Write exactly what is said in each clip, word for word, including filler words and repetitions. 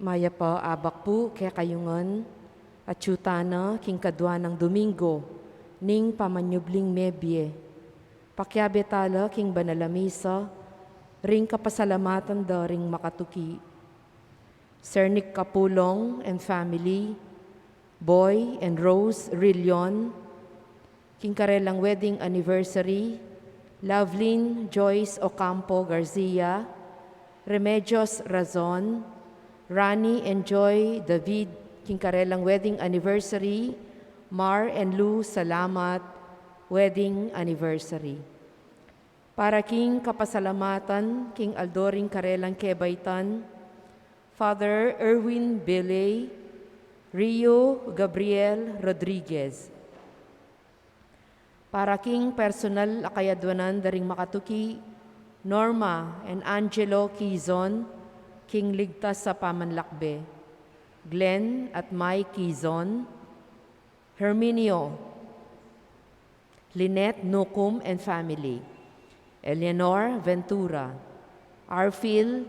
Mayap a abak pu kekayu ngan, atyu tana king kadwa nang Domingo ning pamanyubling mebie. Pakiabe tala king banal a misa ring kapasalamatan da ring makatuki. Sir Nick Capulong and family, Boy and Rose Rillion, king karelang wedding anniversary, Lovelyn Joyce Ocampo Garcia, Remedios Razon, Rani and Joy David, king karelang wedding anniversary, Mar and Lou Salamat, wedding anniversary. Para king kapasalamatan king aldo ring karelang kebaitan, Father Erwin Beley, Rio Gabriel Rodriguez. Para king personal a kayadwanan da ring makatuki, Norma and Angelo Quizon, king ligtas a pamanlakbe. Glenn at Mike Quizon, Herminio, Lynette Nucum and family, Eleanor Ventura, Arfil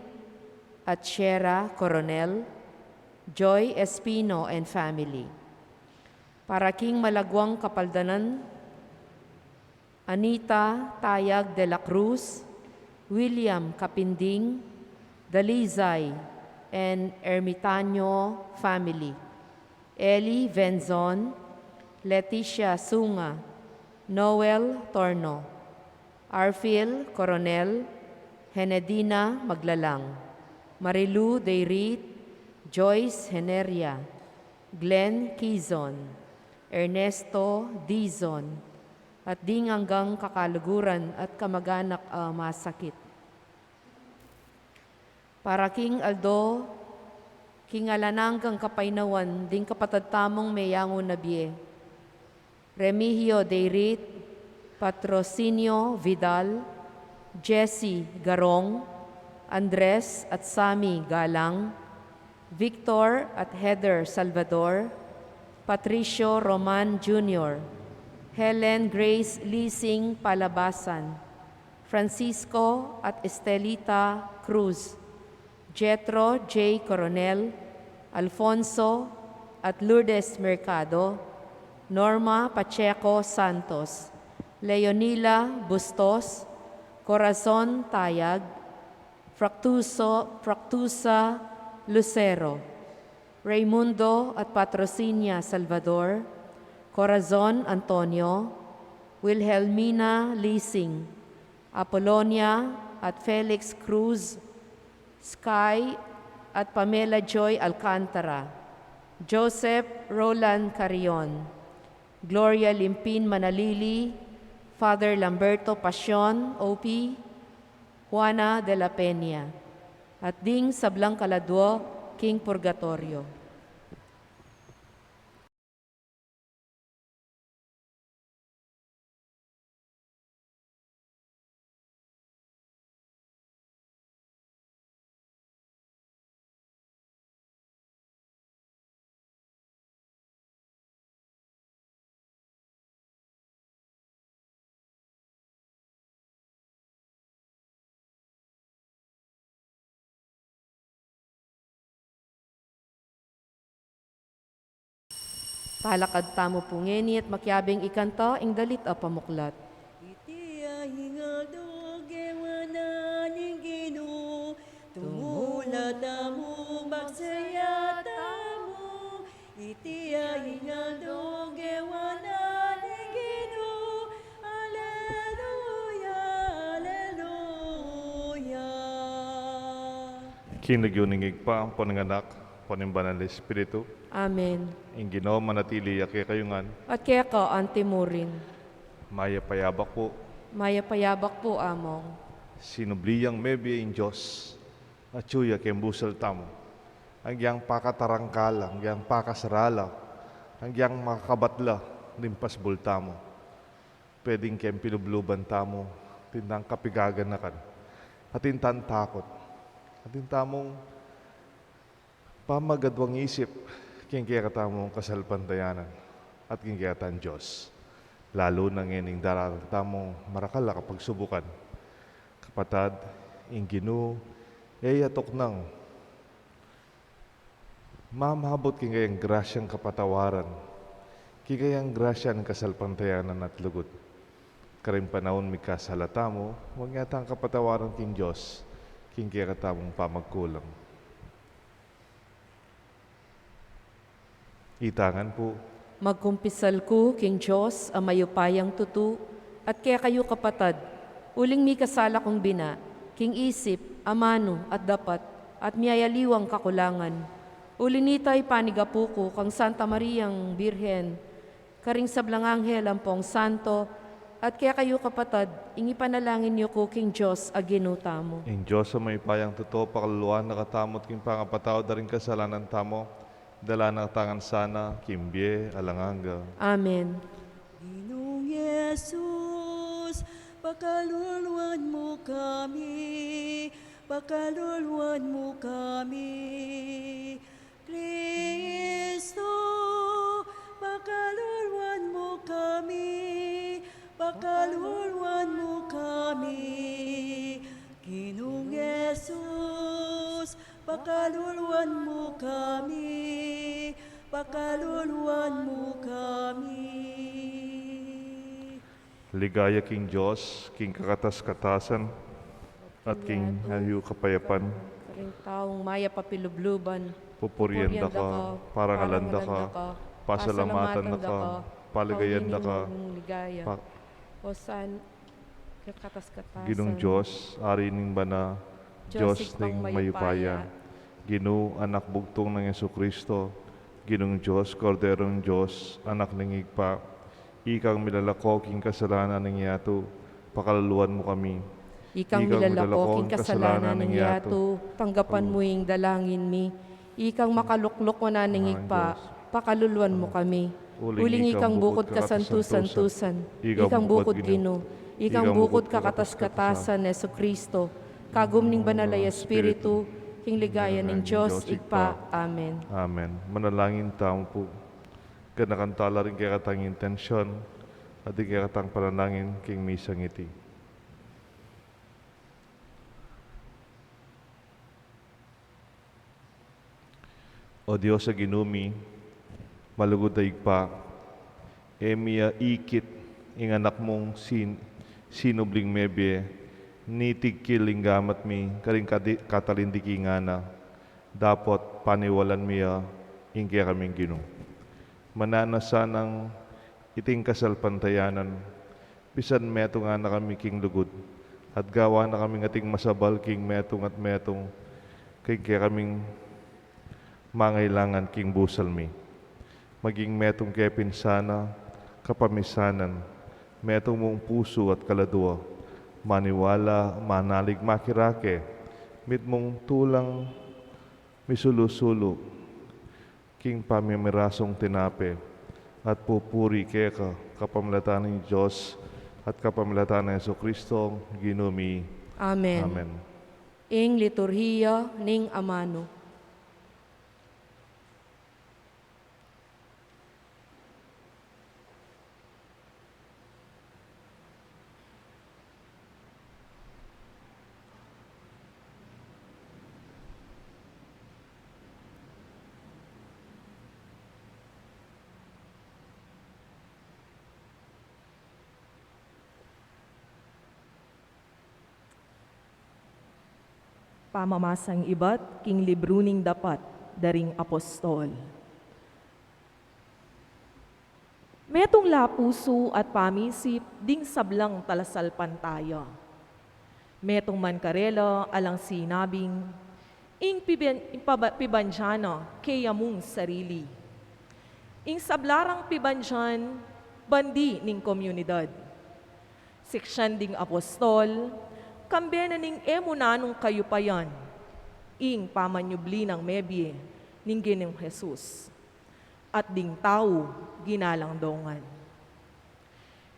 at Shera Coronel, Joy Espino and family. Para king malagwang kapaldanan, Anita Tayag de la Cruz, William Capinding, Dalizay and Ermitaño family, Eli Venzon, Leticia Sunga, Noel Torno, Arfil Coronel, Henedina Maglalang, Marilu Deirit, Joyce Heneria, Glenn Quizon, Ernesto Dizon, at ding anggang kakaluguran at kamaganak a masakit. Para king aldo, king alang anggang kapaynawan ding kapatad tamung meyangu na bie. Remigio Deirit, Patrocinio Vidal, Jesse Garong, Andres at Sammy Galang, Victor at Heather Salvador, Patricio Roman Junior, Helen Grace Lising Palabasan, Francisco at Estelita Cruz, Jethro J. Coronel, Alfonso at Lourdes Mercado, Norma Pacheco Santos, Leonila Bustos, Corazon Tayag, Fractuso, Fractusa Lucero, Raymundo at Patrocinia Salvador, Corazon Antonio, Wilhelmina Lising, Apolonia at Felix Cruz, Sky at Pamela Joy Alcantara, Joseph Roland Carrion, Gloria Limpin Manalili, Father Lamberto Pasion, O P, Juana de la Peña, at ding sablang kaladua king purgatorio. Talakad tamu pu ngeni at makiabing ikanta ing dalit a pamuklat. Iti a ing aldo gewa na ning Ginu, tumula tamu, magsaya tamu. Iti a ing aldo gewa na ning Ginu. Aleluya, aleluya. King lagyu ning Ibpa, ampo ning Anak, ampo ning Banal a Espiritu. Amen. Ing Ginu manatili ya kekayu ngan. At keka anti murin. Mayap a abak pu. Mayap a abak pu, Among. Sinubli yang mebie ing Dios, atyu ya king busal tamu. Agyang pakatarangkala, agyang pakasarala, agyang makakabatla ning pasbul tamu. Pwedeng keng pilubluban tamu, atin tang kapigaganakan, atin tang takut, atin tamung pamagadwang isip king kekatamung kasalpantayanan at king kekatang Dios. Lalu na ngening dararat tamung marakal a kapagsubukan. Kapatad, ing Ginu, e ya tuknang Mamabut king kayang grasyang kapatawaran, king kayang grasya ning kasalpantayanan at lugud. Karing panaun mikasala tamu, maging tang kapatawaran king Dios, king kekatamung pamagkulang. Itangan pu. Magkumpisal ku king Dios a mayupayang tutu, at kekayu kapatad, uling mikasala kung bina, king isip, amanu, at dapat, at miyayaliwang kakulangan. Uli nita ipanigapu ku kang Santa Mariang Birhen, karing sablang anghel ampong santo, at kekayu kapatad, ing ipanalangin yu ku king Dios a Ginu tamu. Ing Dios a mayupayang tutu, pakaluluan na katamu at king pangapatawad da ring kasalanan tamu, dala na katamu sana king bie alang angga. Amen. Ginung Jesus, pakaluluan mu kami, pakaluluan mu kami. Kristo, pakaluluan mu kami, pakaluluan mu kami. Ginung Jesus, pakaluluan mu kami, pakaluluan mu kami. Ligaya king Dios, king kakatas-katasan, at king ayu kapayapan. Karing taung mayap a pilubluban. Pupurian da ka, parangalan da ka, pasalamatan da ka, paligayan da ka. Hosanna, kakatas-katasan. Ginung Dios, Ari ning bana, Dios ning mayupaya. Ginu, Anak bugtung nang Jesucristo, Ginung Dios, Korderong Dios, Anak ning Ibpa, ikang milalako king kasalanan ning yatu, pakaluluan mu kami. Ikang milalako king kasalanan ning yatu, tanggapan mu ing dalangin mi. Ikang makalukluk wanan ning Ibpa, pakaluluan mu kami. Uling ikang bukud kasantu-santusan, ikang bukud Ginu, ikang bukud kakatas-katasan, Jesucristo, kagum ning Banal a Espiritu, king ligaya ning Dios Ibpa. Amen. Amen. Manalangin tamu pu. Ganakan tala ring kekatang intensyon, at ring kekatang panalangin king misang iti. O Dios a Ginu mi, malugud a Ibpa, e mi ya ikit ing Anak mung sin-, sinubling mebie, niti king gamat mi, karing kadi-, katalindiki ngana, dapot paniwalan mi ya ing kekaming Ginu. Mananu sanang iting kasalpantayanan, pisan metung na kami king lugud, at gawa na kaming ating masabal king metung at metung, king kekaming mangailangan king busal mi. Maging metung ke pin sana, kapamisanan, metung mung pusu at kaladua, maniwala, manalig, makirake, mitmung tulang misulu-sulu, king pamimirasung tinape, at pupuri keka, kapamilatan ning Dios, at kapamilatan nang Jesucristo, Ginu mi. Amen. Amen. Ing liturhiya ning amanu. Pamamasang ibat king libru ning Dapat da ring Apostol. Metung la pusu at pamisip ding sablang talasalpantaya. Metung man karela alang sinabing, ing piban-, ing paba-, pibandian na keya mung sarili. Ing sabla rang pibandian, bandi ning komunidad. Siksian ding apostol, kambe na ning e mu nanung kayupayan ing pamanyubli nang mebie ning Ginung Jesus. At ding tau ginalang dongan.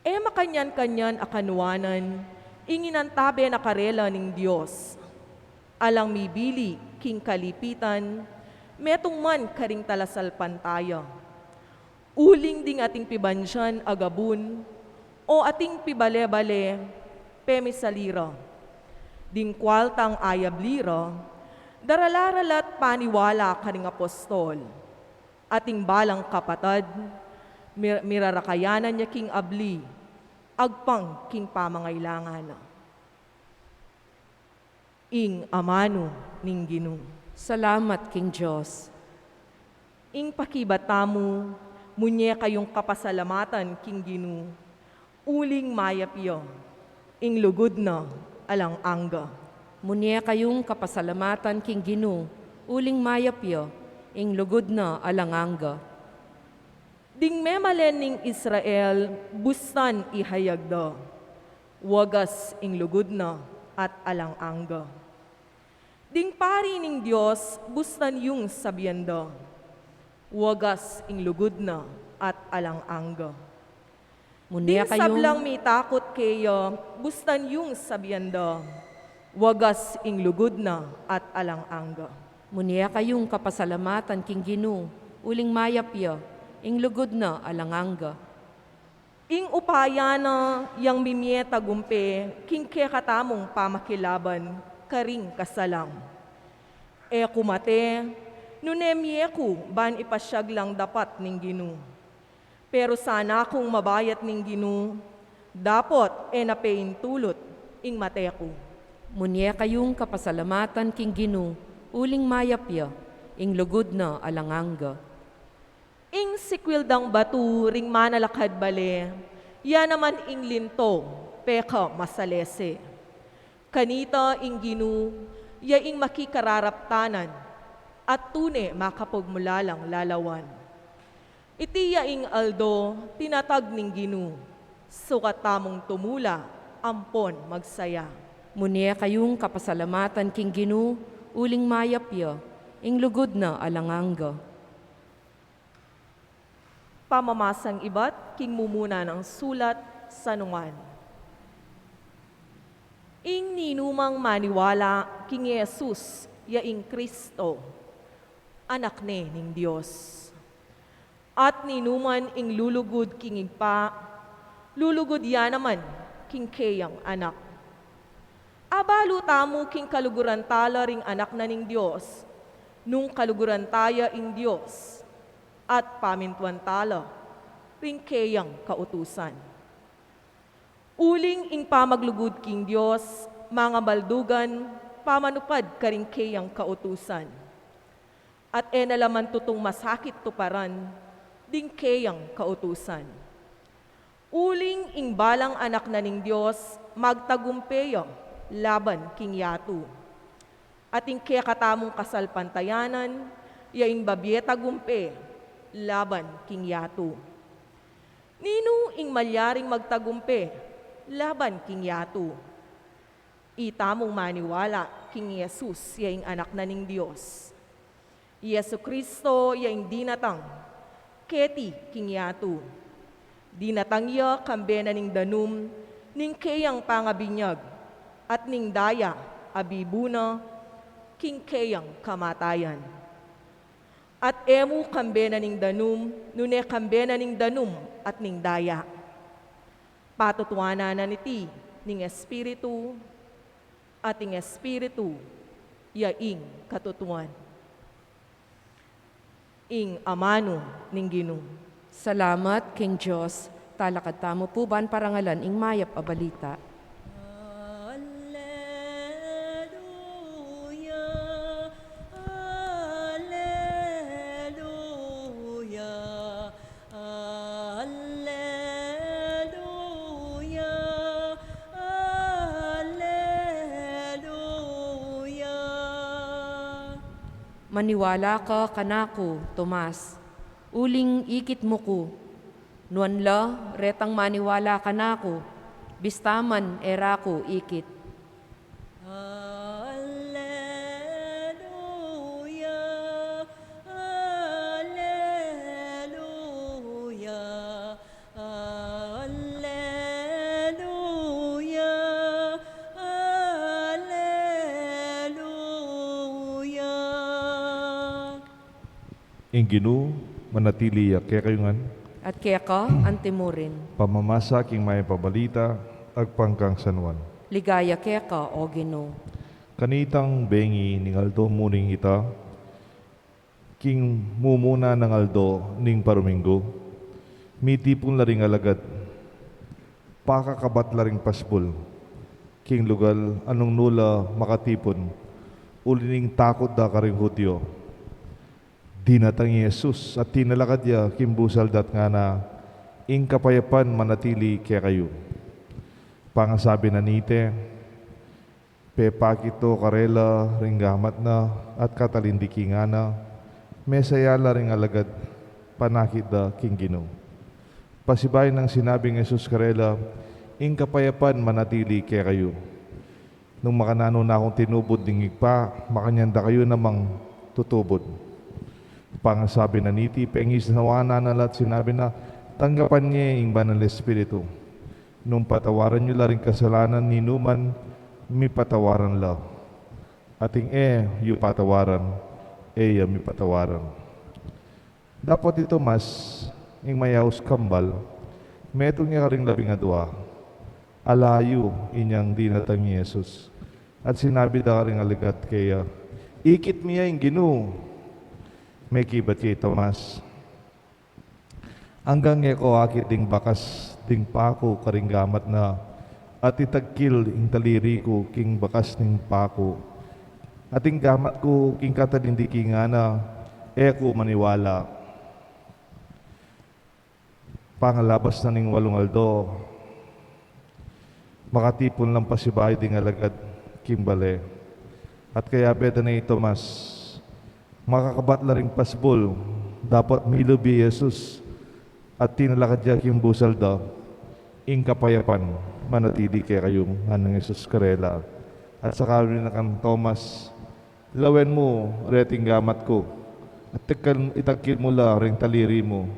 E makanyan-kanyan a kanuanan ing inantabe na karela ning Dios. Alang mibili king kalipitan, metung man karing talasalpantaya. Uling ding ating pibandian a gabun, o ating pibale-bale, pemisali ra. Ding kualtang ayabli ra, Daralan la at paniwala karing apostol, at ing balang kapatad, mir-, mirarakayanan ya king abli, agpang king pamangailangan na. Ing amanu ning Ginu. Salamat king Dios. Ing pakibat tamu, munye kayung kapasalamatan king Ginu, uling mayap ya, ing lugud na alang angga. Munye kayung kapasalamatan king Ginu, uling mayap ya, ing lugud na alang angga. Ding memalen ning Israel, bustan ihayag da, wagas ing lugud na at alang angga. Ding pari ning Dios, bustan yung sabian da, wagas ing lugud na at alang angga. Munye kayung sablang mitakut keya, bustan yung sabian da, wagas ing lugud na at alang angga. Munye kayung kapasalamatan king Ginu, uling mayap ya, ing lugud na alang angga. Ing upaya na yang mimie tagumpe king kekatamung pamakilaban karing kasalang. E ku mate, nune mie ku ban ipasiag lang dapat ning Ginu. Pero sana kung mabayat ning Ginu, dapot e na pe intulut ing mate ku. Munye kayung kapasalamatan king Ginu, uling mayap ya, ing lugud na alang angga. Ing sikwil dang batu ring manalakad bale, ya naman ing linto, peka masalese. Kanita ing Ginu, ya ing makikararaptanan, at tune makapagmulalang lalawan. Iti ya ing aldo, tinatag ning Ginu, sukat tamung tumula, ampon magsaya. Munye kayung kapasalamatan king Ginu, uling mayap ya, ing lugud na alang angga. Pamamasang ibat king mumuna nang sulat San Juan. Ing ninumang maniwala king Jesus ya ing Kristo, anak ne ning Dios. At ninuman ing lulugud king Ibpa, lulugud ya naman king keyang Anak. Abalu tamu king kaluguran tala ring Anak na ning Dios, nung kaluguran taya ing Dios, at pamintuan tala ring keyang kautusan. Uling ing pamaglugud king Dios, mangabaldugan, pamanupad karing keyang kautusan. At e na la man tutung masakit tuparan ding keyang kautusan. Uling ing balang anak na ning Dios, magtagumpe ya laban king yatu. At ing kekatamung kasalpantayanan, ya ing babie tagumpe laban king yatu. Ninu ing malyaring magtagumpe laban king yatu? Itamung maniwala king Jesus ya ing Anak na ning Dios. I Jesu-Cristo ya ing dinatang keti king yatu. Dinatang ya kambe na ning danum ning keyang pangabinyag, at ning daya abibu na king keyang kamatayan. At e mu kambe na ning danum, nune kambe na ning danum at ning daya. Patutuanan na niti ning Espiritu, at ing Espiritu ya ing katutuan. Ing amanu ning Ginu. Salamat king Dios. Talakad tamu pu ban parangalan ing mayap a balita. Alleluia, alleluia, alleluia, alleluia. Maniwala ka kanaku, Tomas, uling ikit mu ku. Nuan la retang maniwala kanaku, bista man e ra ku ikit. Alleluia, alleluia, alleluia, alleluia. Ing Ginu manatili ya kekayu ngan. At keka antimurin. Pamamasa king mayap a balita agpang kang San Juan. Ligaya keka, O Ginu. Kanitang bengi ning aldo mu ning ita, king mumuna nang aldo ning paruminggu, mitipun la ring alagad, pakakabat la ring pasbul, king lugal a nung nu la makatipun, uli ning takut da karing Judio. Dinatang i Jesus at tinalakad ya king busal da at ngana, "Ing kapayapan manatili kekayu." Pangasabi na nite, pepakit to karela ring gamat na at katalindikingan na, mesaya la ring alagad, panakit da king Ginu. Pasibayu nang sinabi ning Jesus karela, "Ing kapayapan manatili kekayu. Nung makananu na kung tinubud ning Ibpa, makanyan da kayu namang tutubud." Pangasabi na niti, pengisnawan na la at sinabi na, "Tanggapan ye ing Banal Espiritu. Nung patawaran yu la ring kasalanan ning numan, mipatawaran la. At ing e yu patawaran, e ya mipatawaran." Dapot i Tomas, ing mayaus kambal, metung ya karing labing adua, ala yu inyang dinatang i Jesus. At sinabi da karing alagad keya, "Ikit mi ya ing Ginu." Mekibat ya i Tomas, "Anggang e ku akit ding bakas ding paku karing gamat na, at itagkil ing taliri ku king bakas ning paku, at ing gamat ku king katalindikingan na, e ku maniwala." Pangalabas na ning walung aldo, makatipun lang pasibayu ding alagad king bale. At kayabe da ne i Tomas, makakabat la ring pasbul, dapot milub i Jesus, at tinalakad ya king busal da, "Ing kapayapan manatili kekayu," nganang Jesus karela. At saka nanu na kang Tomas, "Lawen mu reting gamat ku, at itagkil, itagkil mu la ring taliri mu.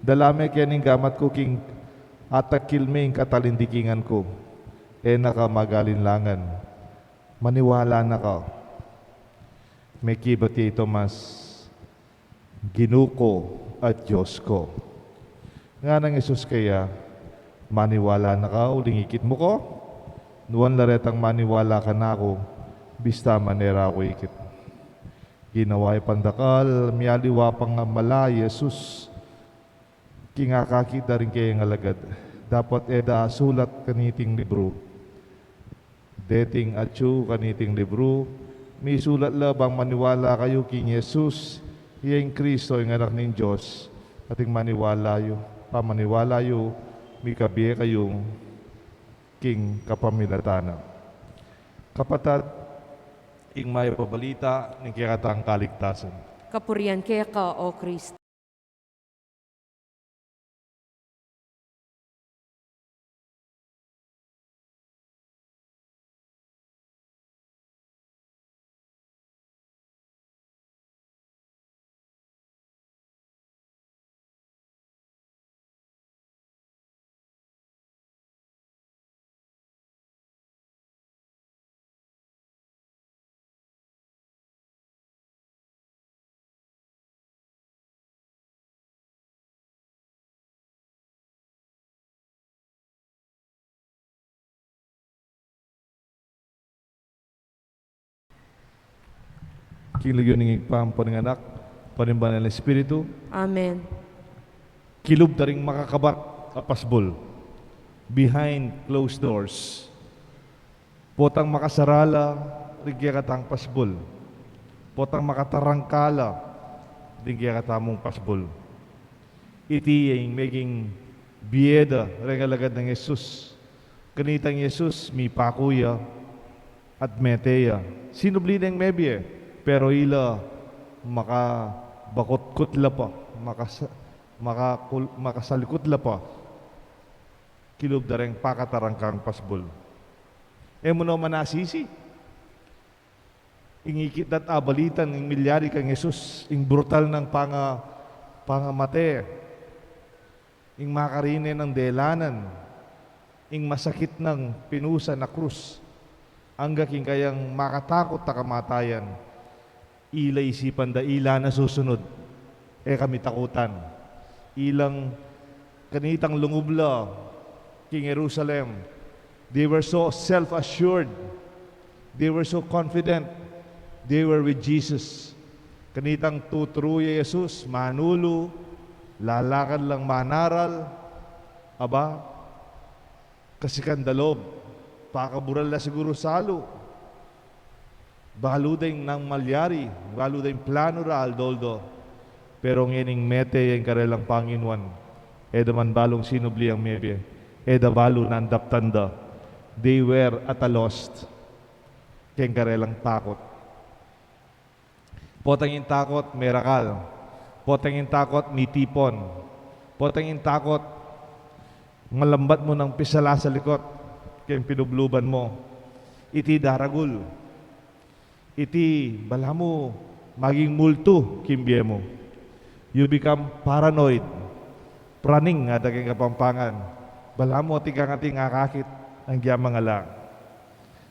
Dala me keni ing gamat ku king atagkil me ing katalindikingan ku. E na ka magalinlangan. Maniwala na ka." Mekibat ya i Tomas, "Ginu ku at Dios ku." Nganang Jesus keya, "Maniwala na ka uling ikit mu ku? Nuan la retang maniwala kanaku, bista manera ku ikit." Ginawa ya pandakal, mialiwa pang mala i Jesus king akakit da ring keyang alagad, dapot e da asulat kaniting libru. Deting atyu kaniting libru, misulat la bang maniwala kayu king Jesus, iya ing Kristo, ing Anak ning Dios, at ing maniwala yu, pamaniwala yu, mikabie kayu king kapamilatan na. Kapatad, ing mayap a balita ning kekatang kaligtasan. Kapurian keka, O Kristo. King lagyu ning Ibpa, ampo ning Anak, ampo ning Banal a Espiritu. Amen. Kilub da ring makakabat a pasbul, behind closed doors. Potang makasara la ring kekatang pasbul, potang makatarangka la ring kekatamung pasbul. Iti ya ing meging bie da reng alagad nang Jesus. Kanitang Jesus, mipaku ya at mete ya. Sinubli neng mebie, pero ila makabakutkut la pa, makasa-, makakul-, makasalikut la pa. Kilub da reng pakatarangkang pasbul. E mu no manasisi ing ikit da't abalitan ing milyari kang Jesus, ing brutal nang panga-, pangamate, ing makarine nang delanan, ing masakit nang pinusan a krus, angga king kayang makatakut a kamatayan. Ila isipan da, ila na susunud, e kami takutan. Ilang kanitang lungub la king Jerusalem, they were so self-assured. They were so confident they were with Jesus. Kanitang tuturu ya Jesus, manulu, lalakad lang manaral, aba, kasikan da lub, pakabural la siguru salu. Balu da ing nang malyari, balu da ing planu ra Aldo-aldo. Pero ngening mete ya ing karelang Panginuan, e da man balung sinubli yang mebie, e da balu nandaptan da. They were at a lost keng karelang takut. Potang ing takut, merakal. Potang ing takut, mitipon. Potang ing takut, malambat mu nang pisala sa likut keng pilubluban mu. Iti daragul. Iti balamu maging multu king bie mu. You become paranoid. Praning ngana da keng Kapampangan. Balamu atin kang atin akakit anggyang mangalang.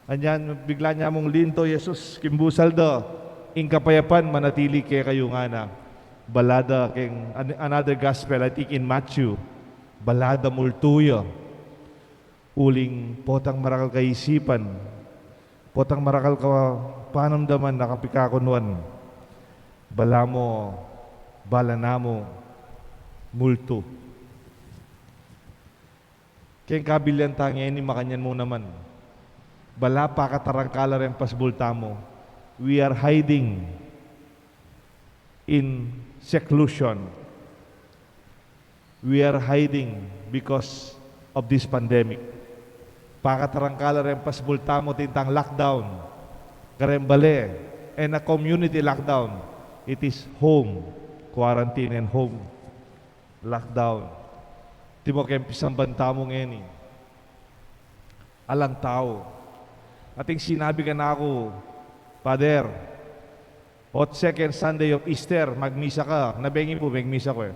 Anyan, bigla ne mung linto Jesus, king busal da, ing kapayapan manatili kekayu ngana. Bala da keng an-, another gospel, I think in Matthew, bala da multu ya. Uling potang marakal kaisipan, potang marakal kapanamdaman a kapikakunuan, balamu, bala namu, multu. Keng kabilyan ta ngeni makanyan mu naman. Bala pakatarangkala reng pasbul tamu. We are hiding in seclusion. We are hiding because of this pandemic. Pakatarangkala reng pasbul tamu tintang lockdown. Kareng bale, e na community lockdown. It is home quarantine and home lockdown. Timo keng pisamban tamu ngeni. Alang tau. Ating sinabi kanaku, Father, o second Sunday of Easter, magmisa ka. Nabeng i pu, magmisa ku e.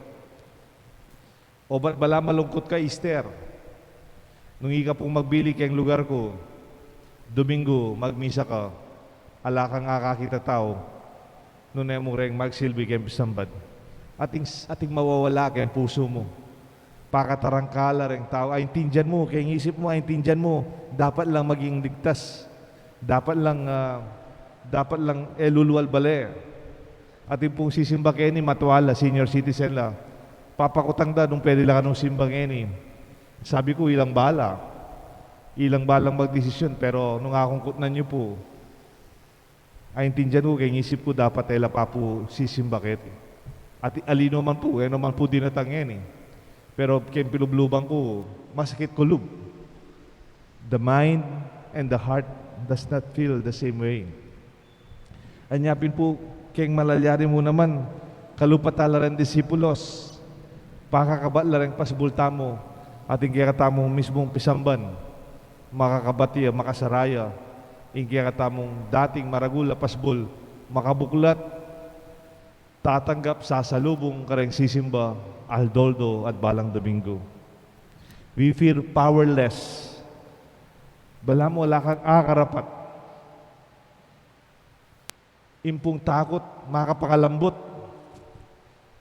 Obat bala malungkut ka Easter. Nung ika pung magbili keng lugar ku, Domingo, magmisa ka. Ala kang akakit a tau. Nune mu reng magsilbi keng pisamban. Ating, ating mawawala keng pusu mu. Pakatarangkala reng tau. Aintindian mu, keng isip mu, aintindian mu, dapat lang maging ligtas. Dapat lang, ah, dapat lang e lulual bale. Atin pung sisimba keni, matuala, senior citizen la. Papakutang da nung pwede la kanung simba ngeni. Sabi ku, ilang bala. Ilang balang magdesisyon, pero nung akung kutnan yu pu, aintindian ku, keng isip ku dapat e la pa pu sisimba keti. At ali no man pu, e no man pu dinatang ngeni. Pero keng pilubluban ku, masakit ku lub. The mind and the heart does not feel the same way. Anya pin pu, keng malalyari mu naman, kalupa ta la reng disipulos, pakakabat la reng pasbul tamu, atin kekatamung mismung pisamban, makakabat ya, makasara ya, ing kekatamung dating maragul a pasbul, makabuklat, tatanggap, sasalubung kareng sisimba, aldo-aldo at balang Domingo. We feel powerless. Balamu ala kang akarapat. Ing pung takut, makapakalambut.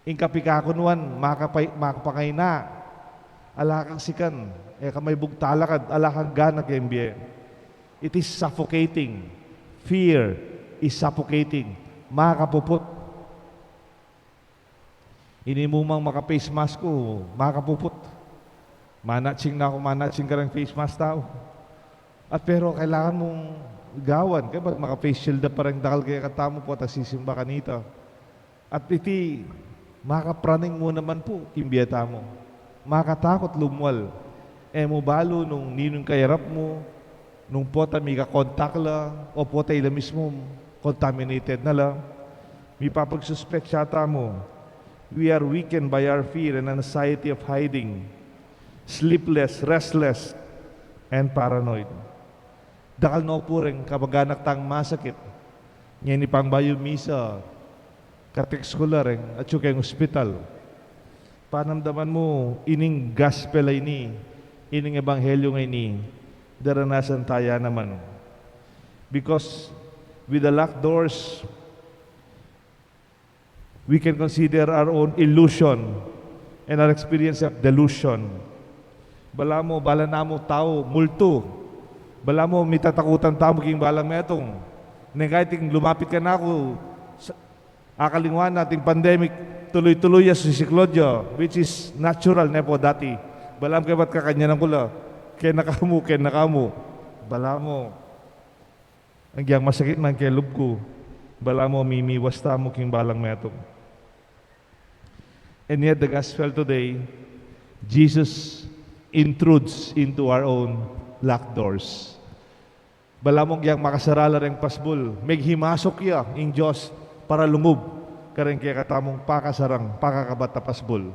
Ing kapikakunuan, makapay-, makapakaina. Ala kang sikan, e ka maibugtalakad, ala kang gana keng bie. It is suffocating. Fear is suffocating. Makapuput. Ini mu mang maka-face mask ku, makapuput. Manatsing na ku, manatsing kareng face mask tau. At pero kailangan mung gawan, kaya ba't maka-face shield da pa reng dakal kekatamu pu at sisimba kanita? At iti, makapraning mu naman pu, king bie tamu. Makatakut lumual. E mu balu nung ninung kayarap mu, nung pota mika-contact la, o pota ila mismu contaminated na la. Mipapagsuspetsa tamu. We are weakened by our fear and anxiety of hiding, sleepless, restless, and paranoid. Dakal no pu reng kamag-anak tang masakit. Ngeni pang bayu misa, ka-text ku la reng atyu keng ospital. Panamdaman mu, ining gospel a ini, ining ebanghelyo a ini, daranasan ta ya naman. Because with the locked doors, we can consider our own illusion and our experience of delusion. Balamu, bala namu tau, multu. Balamu mitatakutan tamu king balang metung. Neng kaya ating lumapit kanaku, sa-, akalingwan na ating pandemic, tuluy-tuluy ya, sisiklud ya, which is natural ne pu dati. Balamu kaybat kakanyanan ku la, kena kamu, kena kamu. Balamu, agyang masakit man king lub ku, balamu mimiwas tamu king balang metung. And yet the gospel today, Jesus intrudes into our own locked doors. Balamu agyang makasara la reng pasbul, meghimasuk ya ing Dios para lungub kareng kekatamung pakasarang, pakakabat a pasbul.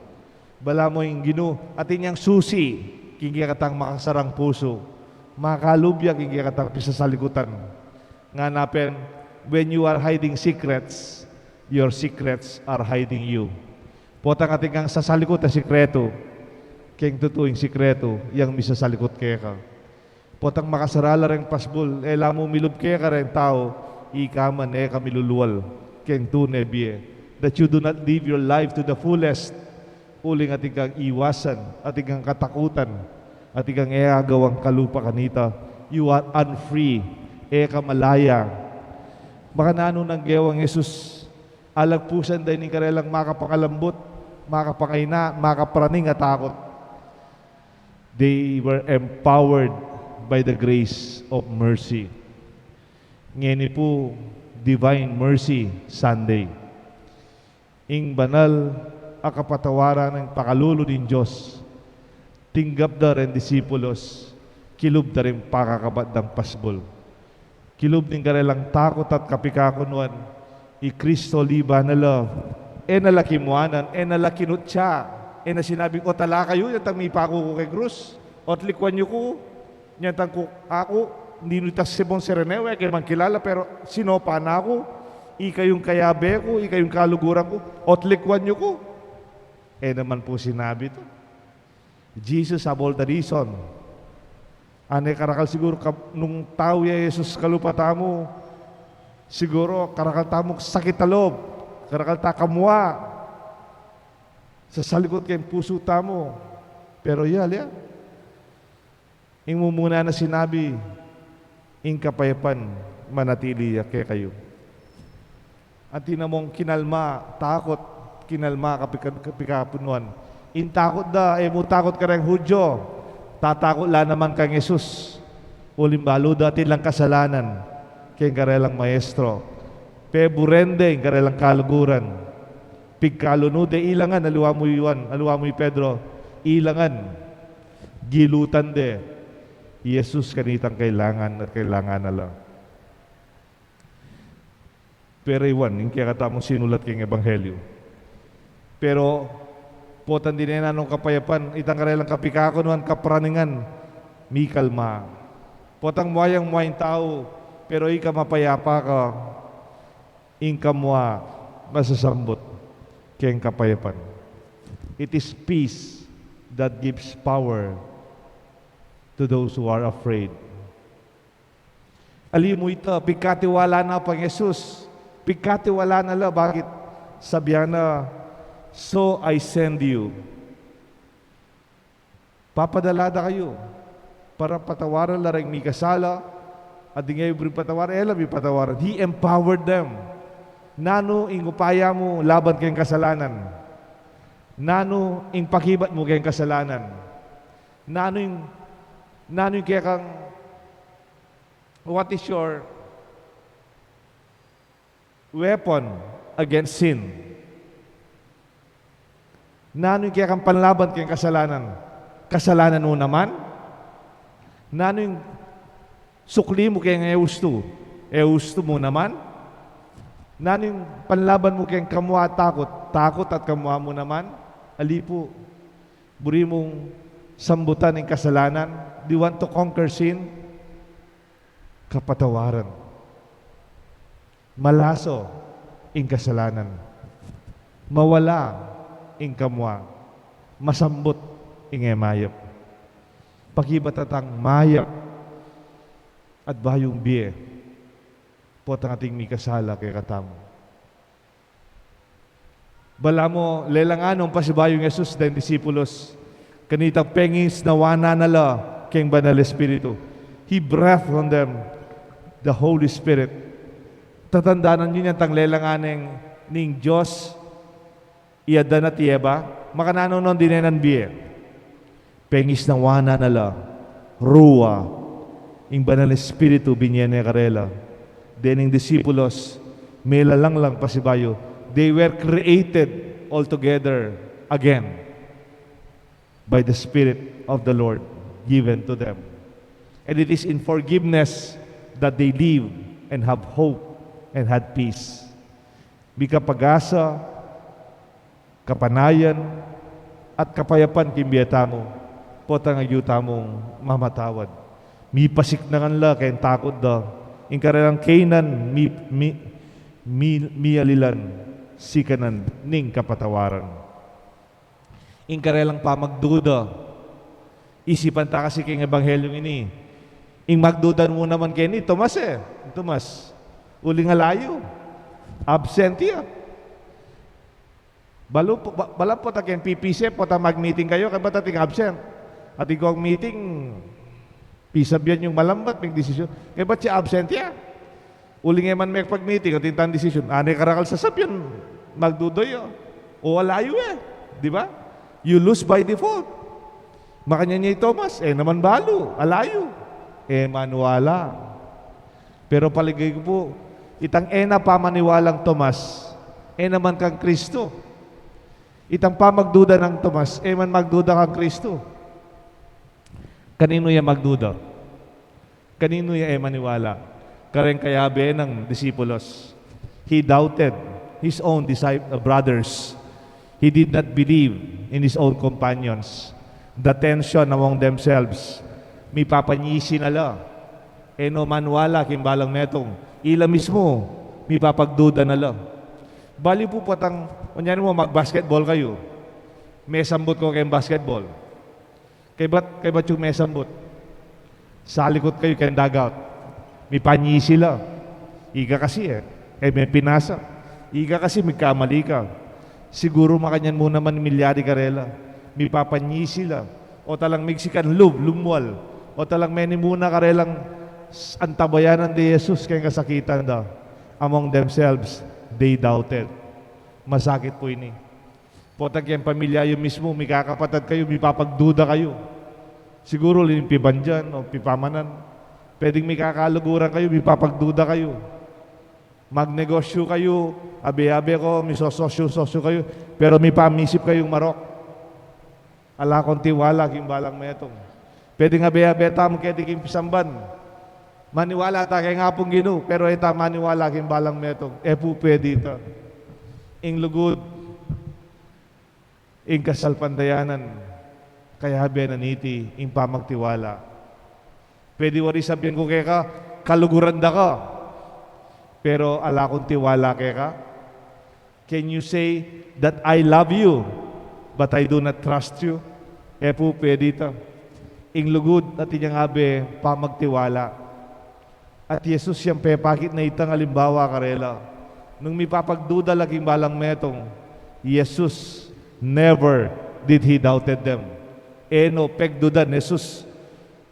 Balamu ing Ginu atin yang susi king kekatang makasarang pusu, makalub ya king kekatang pisasalikutan. Ngana pin, when you are hiding secrets, your secrets are hiding you. Potang atin kang sasalikut a sikretu, keng tutu ing sikretu yang misasalikut keka. Potang makasara la reng pasbul, e la mu milub keka reng tau, ika man e ka milulual keng tune bie, that you do not live your life to the fullest. Uling atin kang iwasan, atin kang katakutan, atin kang e agawang kalupa kanita. You are unfree. E ka malaya. Makananu nang gewang Jesus? Alagpusan da ing karelang makapangalambut, makapangaina, makapraning a takut. They were empowered by the grace of mercy. Ngeni pu, Divine Mercy Sunday. Ing banal a kapatawaran ning pakalulu ning Dios, tinggap da reng disipulos, kilub da ring pakakabat dang pasbul. Kilub ning karelang takut at kapikakunuan, i Kristo liban na la, e na la kimuanan, e na la kinutsa, e na sinabing, "O tala kayu, yatang mipaku ku keng krus, o't likuan yu ku, yatang ku, aku, ninu itang Simon Cireneo, e ke man kilala, pero sinopa na ku, ikayung kayabe ku, ikayung kaluguran ku, o't likuan yu ku." E naman pu sinabi ita. Jesus have all the reason. Ane karakal siguru ka-, nung tau ya Jesus kalupa tamu, siguru karakal tamu sakit a lub, karakal ta kamua, sasalikut keng pusu tamu. Pero ya, ya. Ing mumuna na sinabi, ing kapayapan manatili ya kekayu. Atin na mung kinalma, takut, kinalma, kapika-, kapikapunuan. Ing takut da, e mu takut kareng Hudyo, tatakut la naman kang Jesus. Uling balu da atin lang kasalanan keng karelang maestro. Peburen de ing karelang kaluguran. Pigkalunu de ilangan, aliwa mu i Juan, aliwa mu i Pedro, ilangan. Gilutan de i Jesus kanitang kailangan at kailangan na la. Pero i Juan, ing kekatamung sinulat keng Ebanghelyo. Pero, potang dine na nung kapayapan, itang karelang kapikakunuan, kapraningan, mikalma. Potang mua yang mua ing tau, pero ika mapayapa ka, ing kamua masasambut keng kapayapan. It is peace that gives power to those who are afraid. Ali mu ita, pigkatiwala na pang Jesus. Pigkatiwala na la, bakit? Sabian na, "So I send you." Papadala da kayu para patawaran la reng mikasala, at ding e buri patawaran, e la mi patawaran. He empowered them. Nanu ing upaya mu laban keng kasalanan? Nanu ing pakibat mu keng kasalanan? Nanu ing, nanu ing kekang, what is your weapon against sin? Nanu ing kekang panlaban keng kasalanan? Kasalanan mu naman? Nanu ing sukli mu keng e ustu? E ustu mu naman? Nanu ing panlaban mu keng kamua at takut? Takut at kamua mu naman? Ali pu, buri mung sambutan ing kasalanan? Do you want to conquer sin? Kapatawaran. Malaso ing kasalanan. Mawala ing kamua. Masambut ing e mayap. Pakibat tang mayap at bayung bie potang ating mikasala kekatamu. Balamu, lelang anung pasibayu nang Jesus deng disipulos kanitang pengisnawan na la keng Banal Espiritu. He breathed on them the Holy Spirit. Tatandanan yu yan, tang lelangan ning Dios i Adan at i Eva, makananu no dinenan bie? Pengisnawan na la, Ruah, ing Banal Espiritu binye ne karela. Dening disipulos, melalang lang pasibayu, they were created altogether again by the Spirit of the Lord given to them. And it is in forgiveness that they live and have hope and had peace. Mika pag-asa, kapanayan, at kapayapan king bie tamu, potang agyu tamung mamatawad. Mipasiknangan la keng takut da, ing karelang kainan, mi, mi, mi, mialilan, sikanan ning kapatawaran. Ing karelang pamagduda, isipan ta kasi keng Ebanghelyo ini, ing magduda mu naman keni, Tomas e, Tomas, uling alayu, absent ya. Balu po, ba-, balu po ta keng P P C, potang mag-meeting kayu, kaybat ating absent. Ating kong meeting, pisabian yung malambat, magdesisyon. Kaybat siya absent ya. Uling e man mekpag-meeting, atin tang desisyon. Ane karakal sasabian, magduda ya. O alayu e. Di ba? You lose by default. Makanyan ya i Tomas, e naman balu, alayu. E maniwala. Pero palagay ku pu, itang e na pamaniwalang Tomas, e naman kang Kristo. Itang pamagduda nang Tomas, e man magduda kang Kristo. Kaninu ya magduda? Kaninu ya e maniwala? Kareng kayabe nang disipulos. He doubted his own discip-, uh, brothers. He did not believe in his own companions. The tension among themselves. Mipapanyisi na la. E no maniwala king balang metung. Ila mismu, mipapagduda na la. Bali pu potang, kunyari mu, mag-basketball kayu. Mesambut ko keng basketball. Kaybat, kaybat yung mesambut. Salikut kayu keng dugout. Mipanyisi la. Ika kasi e, e me pinasa. Ika kasi migkamali ka. Siguru makanyan mu naman milyari karela. Mipapanyisi la. O talang migsikan lub, lumwal. O talang menimuna karelang s-, antabayanan de Jesus keng kasakitan da. Among themselves, they doubted. Masakit pu ini. Potang keng pamilya yu mismu, mikakapatad kayu, mipapagduda kayu. Siguru uling pibandian o pipamanan. Pwedeng mikakaluguran kayu, mipapagduda kayu. Magnegosyu kayu, abe-abe ko, misososyu-sosyu kayu, pero mipamisip kayung marok. Ala kong tiwala king balang metung. Pwedeng abe-abe tamu keti king pisamban. Maniwala ta keng Apung Ginu, pero e ta maniwala king balang metung. E pu pwede ita. Ing lugud, ing kasalpantayanan, kayabe na niti, ing pamagtiwala. Pwede wari sabian ku keka, kaluguran da ka. Pero ala kung tiwala keka. Can you say that I love you, but I do not trust you? E pu pwede ita. Ing lugud atin yang abe pamagtiwala. At i Jesus yang pepakit na itang alimbawa karela. Nung mipapagduda la king balang metung, i Jesus, never did he doubted them. E no pegdudan Jesus.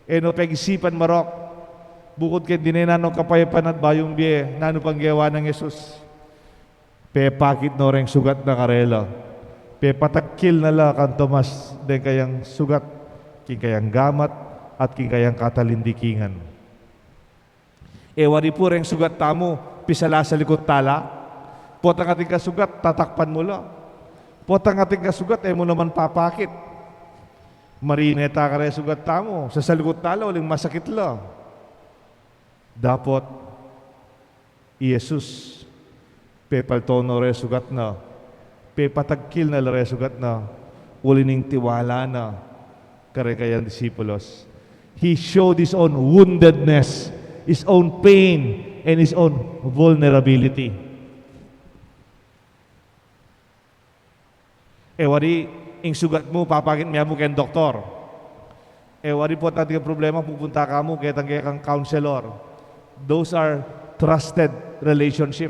E no pegisipan marok. Bukud keng dinenan nong kapayapan at bayung bie, nanu pang gewa nang Jesus? Pepakit no reng sugat na karela. Pepatagkil na la kang Tomas deng kayang sugat, king kayang gamat, at king kayang katalindikingan. E wari pu reng sugat tamu, pisalasalikut ta la. Potang atin kang sugat, tatakpan mu la. Potang atin kang sugat, e mu naman papakit. Marine ta kareng sugat tamu, sasalikut ta la, uling masakit la. Dapot, i Jesus, pepalto no reng sugat na, pepatagkil na la reng sugat na, uli ning tiwala na kareng kayang disipulos. He showed his own woundedness, his own pain, and his own vulnerability. E wari, ing sugat mu, papakit me mu keng doktor. E wari, potang atin kang problema, pupunta ka mu ketang kekang counselor. Those are trusted relationship.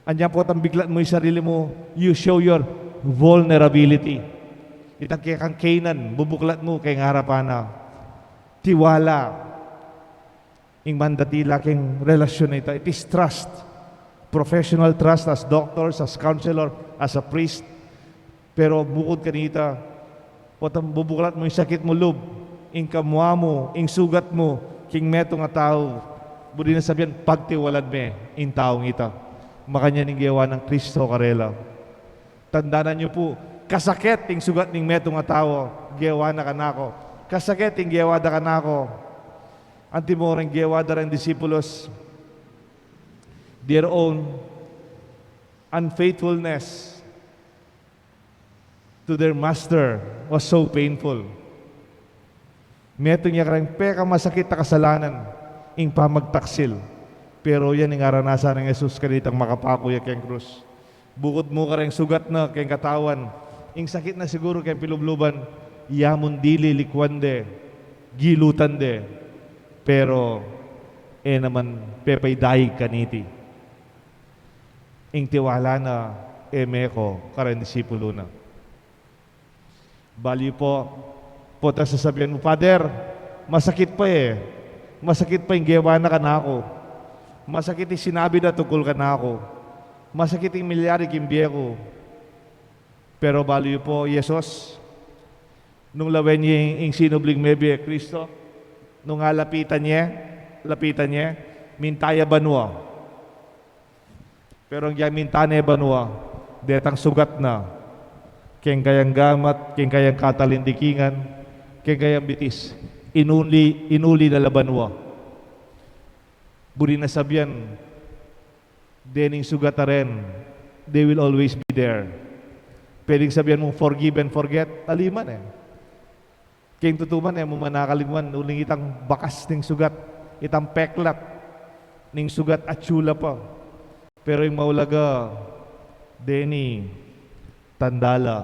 Anya potang biklat mu ing sarili mu, you show your vulnerability. Itang kekang kainan, bubuklat mu keng arapan na. Tiwala. Ing mandatila king relasyun a ita, it is trust. Professional trust as doctors, as counselor, as a priest. Pero bukud kanita, potang bubuklat mu ing sakit mu lub, ing kamua mu, ing sugat mu, king metung a tau, buri na sabian, pagtiwalan me ing taung ita. Makanyan ing gewa nang Kristo karela. Tandanan yu pu, kasakit ing sugat ning metung a tau, gewa na kanaku. Kasakit ing gewa da kanaku. Antimo reng gewa da reng disipulus, their own unfaithfulness to their master was so painful. Metung ya kareng pekamasakit a kasalanan, ing pamagtaksil. Pero yan ing aranasan nang Jesus kanitang makapaku ya keng krus. Bukud mu kareng sugat na keng katawan, ing sakit na siguru keng pilubluban, ya mung dili likuan de, gilutan de. Pero e naman pepaidaig kaniti. Ing tiwala na e meko kareng disipulu na. Balu yu pu, potang sasabian mu, "Father, masakit pa e. Masakit pa ing gewa na kanaku. Masakit ing sinabi da tungkul kanaku. Masakit ing milyari king bie ku." Pero balu yu pu, Jesus, nung lawen ye ing sinubling mebie Kristo, nung alapitan ye, lapitan ye, minta ya banua. Pero ing minta ne banua, detang sugat na, keng kayang gamat, keng kayang katalindikingan, keng kayang bitis, inuli, inuli na la banua. Buri na sabian, dening sugat a ren, they will always be there. Pwedeng sabian mung forgive and forget, ali man e. Keng tutu man, e mu man akalingwan, uling itang bakas ning sugat, itang peklat ning sugat, atiu la pa. Pero ing maulaga, deni tanda la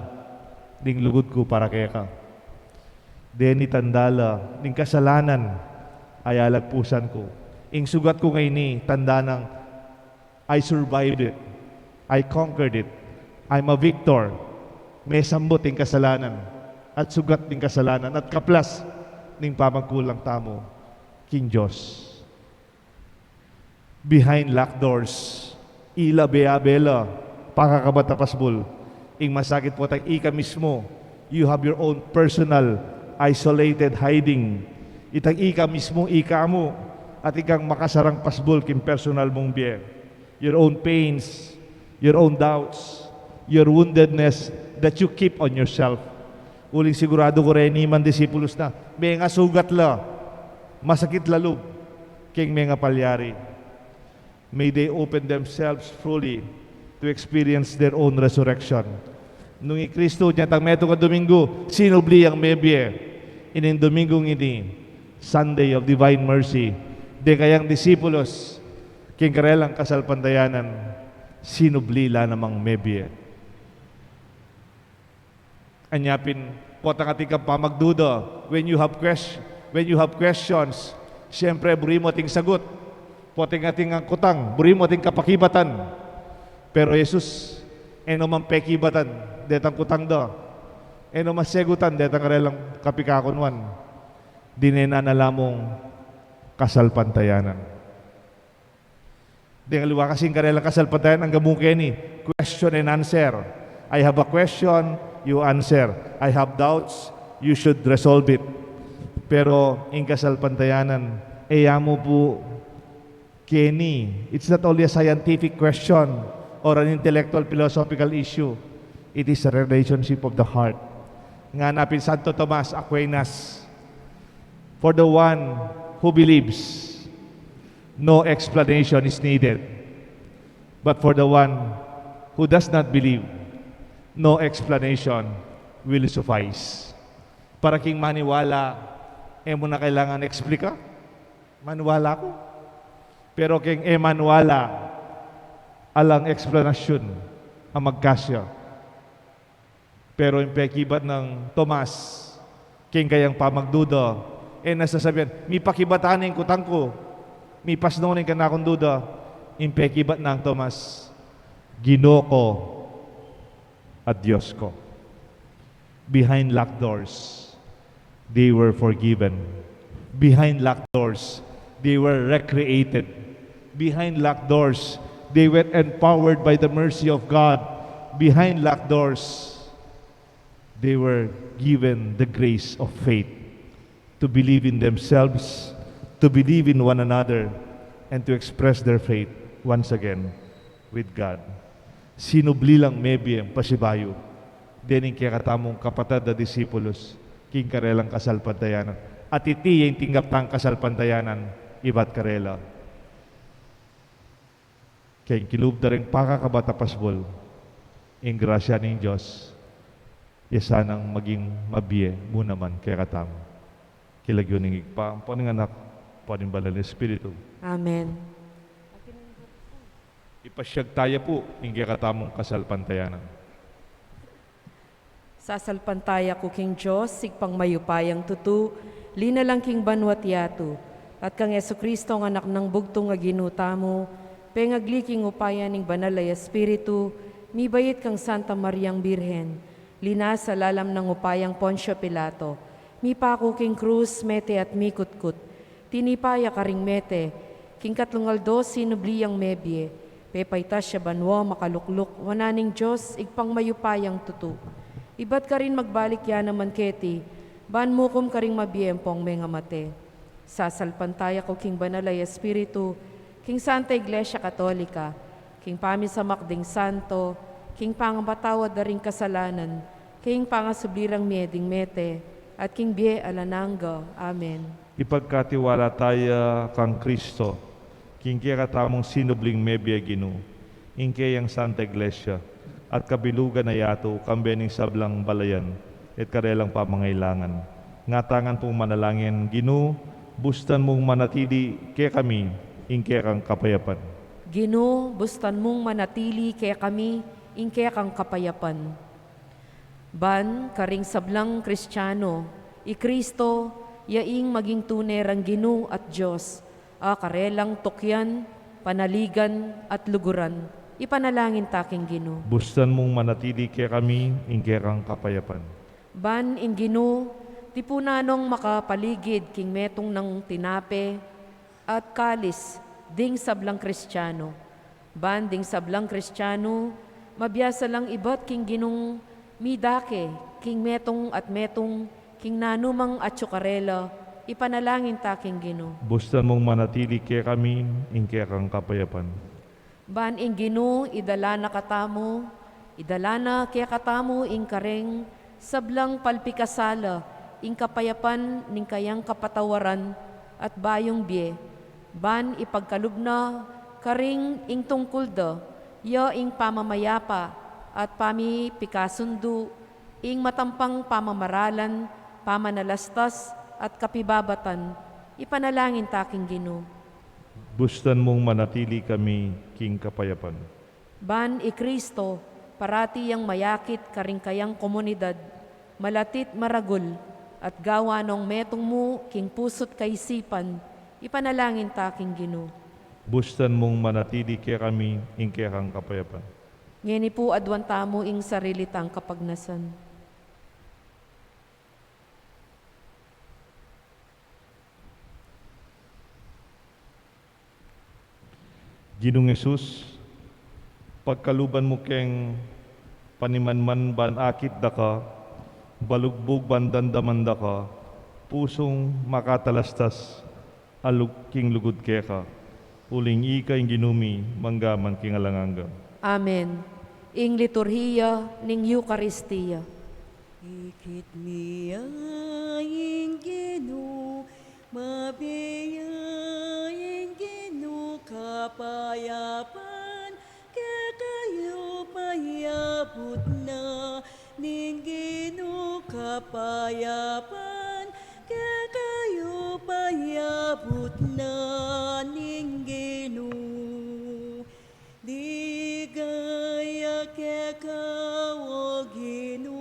ning lugud ku para keka. Deni tanda la ning kasalanan a yalagpusan ku. Ing sugat ku ngeni, tanda nang I survived it. I conquered it. I'm a victor. Mesambut ing kasalanan at sugat ning kasalanan at kaplas ning pamagkulang tamu king Dios. Behind locked doors, ila be-abe la pakakabat a pasbul. Ing masakit potang ika mismu, you have your own personal, isolated hiding. Itang ika mismu, ika mu, at ikang makasarang pasbul king personal mung bie. Your own pains, your own doubts, your woundedness that you keep on yourself. Uling siguradu ku reni man disipulus na, mengasugat la, masakit la lub keng mengapalyari. May they open themselves fully to experience their own resurrection. Nung i Kristu, detang metung a Dominggu, sinubli yang mebie. Ining Dominggu ngeni, Sunday of Divine Mercy, deng kayang disipulus, keng karelang kasalpantayanan, sinubli la namang mebie. Anya pin, potang atin kang pamagduda, when you have quest-, when you have questions, siyempre, buri mu atin sagut. Potang atin kang kutang, buri mu atin kapakibatan. Pero Jesus, e no man pekibatan detang kutang da. E no man segutan detang karelang kapikakunuan. Dinenan na la mung kasalpantayanan. Deng aliwa kasing karelang kasalpantayanan, angga mu keni, question and answer. I have a question, you answer. I have doubts, you should resolve it. Pero ing kasalpantayanan, e ya mu pu keni. It's not only a scientific question or an intellectual philosophical issue. It is a relationship of the heart. Ngana pin Santo Tomas Aquinas, for the one who believes, no explanation is needed. But for the one who does not believe, no explanation will suffice. Para king maniwala, e mu na kailangan eksplika. Maniwala ku. Pero keng e maniwala, alang eksplanasyun a magkasya. Pero ing pekibat nang Tomas keng kayang pamagduda, e na sasabian, "Mipakibatan ing kutang ku, mipasnu ing kanakung duda." Ing pekibat nang Tomas, "Ginu ku at Dios ku." Behind locked doors, they were forgiven. Behind locked doors, They were recreated behind locked doors. They were empowered by the mercy of God behind locked doors. They were given the grace of faith to believe in themselves, to believe in one another, and to express their faith once again with God. Sinubli lang mebie pasibayu dening kekatamung kapatad a disipulos king karelang kasalpantayanan. At iti ya ing tinggap tang kasalpantayanan ibat karela. King kilub da ring pakakabat a pasbul, ing grasya ning Dios, ya sanang maging mabie mu naman kekatamu. King lagyu ning Ibpa, ampo ning Anak, ampo ning Banal a Espiritu. Amen. Ipasyag taya pu ing kekatamung kasalpantayanan. Sasalpantaya ku king Dios, Ibpang mayupayang tutu, linalang king banua't yatu, at kang Jesucristo, a Anak nang bugtung a Ginu tamu, pengagli king upaya ning Banal a Espiritu, mibait kang Santa Mariang Birhen, linasa lalam nang upayang Poncio Pilato, mipaku king krus, mete at mikutkut, tinipa ya karing mete, king katlung aldo sinubli yang mebie, pepaitas ya banua, makalukluk wanan ning Dios, Ibpang mayupayang tutu. Ibat karin magbalik ya naman keti, ban mukum karing mabie ampong mengamate. Sasalpantaya ku king Banal a Espiritu, king Santa Iglesia Katolika, king pamisamak ding santo, king pangapatawad da ring kasalanan, king pangasubli rang mie ding mete, at king bie alang angga. Amen. Ipagkatiwala taya kang Kristo, king kekatamung sinubling mebie, Ginu, ing keyang Santa Iglesia, at kabilugan a yatu, kambe ning sablang balayan, at karelang pamangailangan. Ngatanan pung manalangin, Ginu, bustan mung manatili kekami ing kekang kapayapan. Ginu, bustan mung manatili kekami ing kekang kapayapan. Ban karing sablang Kristiano, i Kristo ya ing maging tune rang Ginu at Dios, a karelang tukyan, panaligan, at luguran. Ipanalangin ta king Ginu. Bustan mung manatili kekami ing kekang kapayapan. Ban ing Ginu, tipunan nong makapaligid king metung nang tinape at kalis ding sablang Kristiano. Ban ding sablang Kristiano, mabiasa lang ibat king Ginung midake king metung at metung king nanumang atyu karela, ipanalangin ta king Ginu. Bustan mung manatili kekami ing kekang kapayapan. Ban ing Ginu, idala na katamu, idala na kekatamu ing kareng sablang palpikasala, ing kapayapan ning kayang kapatawaran at bayung bie, ban ipagkalub na karing ing tungkul da, ya ing pamamayapa at pamipikasundu, ing matampang pamamaralan, pamanalastas, at kapibabatan, ipanalangin ta king Ginu. Bustan mung manatili kami king kapayapan. Ban i Kristo, parati yang mayakit karing kayang komunidad, malatit maragul, at gawa nong metung mu king pusu't kaisipan, ipanalangin ta king Ginu. Bustan mung manatili kekami ing kekang kapayapan. Ngeni pu aduan tamu ing sarili tang kapagnasan. Ginung Jesus, pagkaluban mu keng panimanman ban akit da ka, balugbug ban dandaman da ka, pusung makatalastas, a lug-, king lugud keka, uling ika ing Ginu mi, mangga man king alang angga. Amen. Ing liturhiya ning Eukaristia. Ikit mi ya ing Ginu, mabie ya ing Ginu, kapayapan kekayu payabut na ning Ginu, kapayapan kekayu payabut na ning Ginu. Ligaya keka, o Ginu,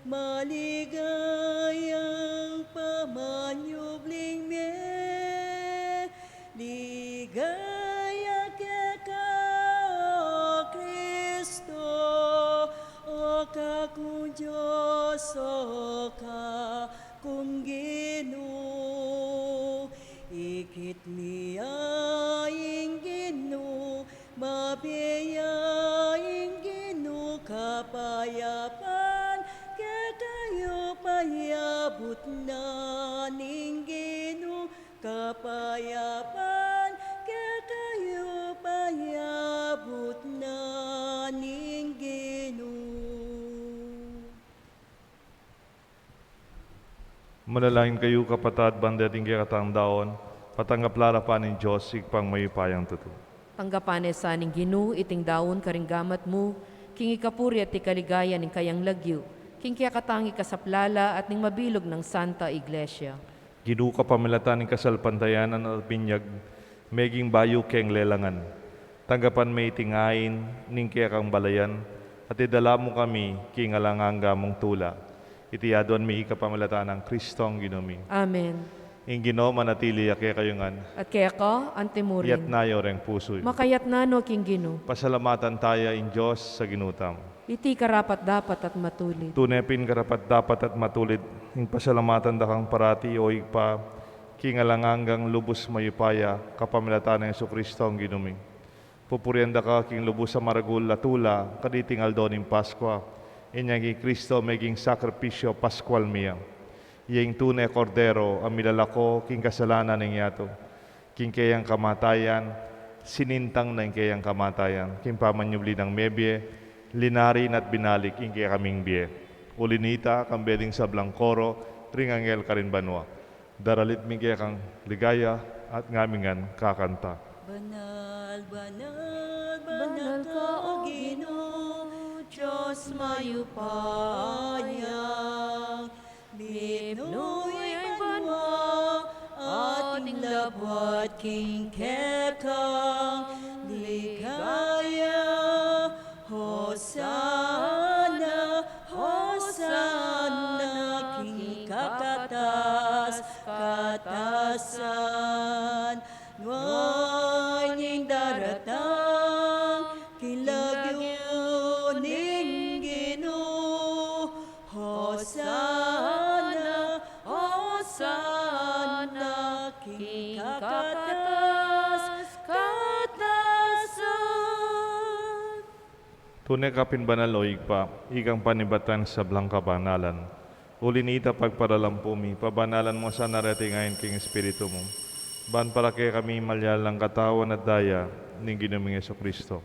maligayang pamanyubling mie. Ligaya keka, o Kristo, o kakung Dios, o kakung Ginu. Nia ing Ginu, mabie ya ing Ginu, kapayapan kekayu payabut na ning Ginu, kapayapan kekayu payabut na ning Ginu. Manalangin kayu, kapatad, ban deting kekatang daun, patanggap la ning Dios, Ibpang mayupayang tutu. Tanggapan na sa ning Ginu iting daun karing gamat mu, king ikapuri at ikaligaya ning kayang lagyu, king kekatang ikasaplala at ning mabilug nang Santa Iglesia. Ginu, kapamilatan ning kasalpantayanan at binyag, meging bayu keng lelangan. Tanggapan me iting ain ning kekang balayan, at idala mu kami king alang angga mung tula. Iti aduan mi kapamilatan nang Kristong Ginu mi. Amen. Ing Ginu manatili ya kekayu ngan. At keka antimurin. Iyatas yu reng pusu yu. Makaiyatas no king Ginu. Pasalamatan taya ing Dios a Ginu tamu. Iti karapat-dapat at matulid. Tune pin karapat-dapat at matulid ing pasalamatan da kang parati, o Ibpa, king alang anggang lubus mayupaya, kapamilatan nang Jesucristo a Ginu mi. Pupurian da ka king lubus a maragul a tula, kaniting aldo ning Paskua, inyang i Kristo meging sakripisyu Paskual mi ya. Iya ing tune Kordero a milalako king kasalanan ning yatu. King keyang kamatayan, sinintang na ing keyang kamatayan. King pamanyubli nang mebie, linari na at binalik ing kekaming bie. Uli na nita, kambe ding sablang koro ring anghel karin banua, daralit mi ing kekang ligaya at ngaming ngan kakanta. Banal, banal, banal ka, O Ginu, Dios mayupaya. Mipnu ing banua at ing labuad king kekang ligaya. Hosana, Hosana king kakatas-katasan. Nuan ing daratang king lagyu ning Ginu. Hosana, Hosana king kakatas-katasan. Tune ka pin banal, o Ibpa, ikang panibatan sablang kabanalan. Uli na nita, pagparalampu mi, pabanalan mu sana reting ain king Espiritu mu, ban para kekami malyalang katawan at daya ning Ginu ming Jesucristo.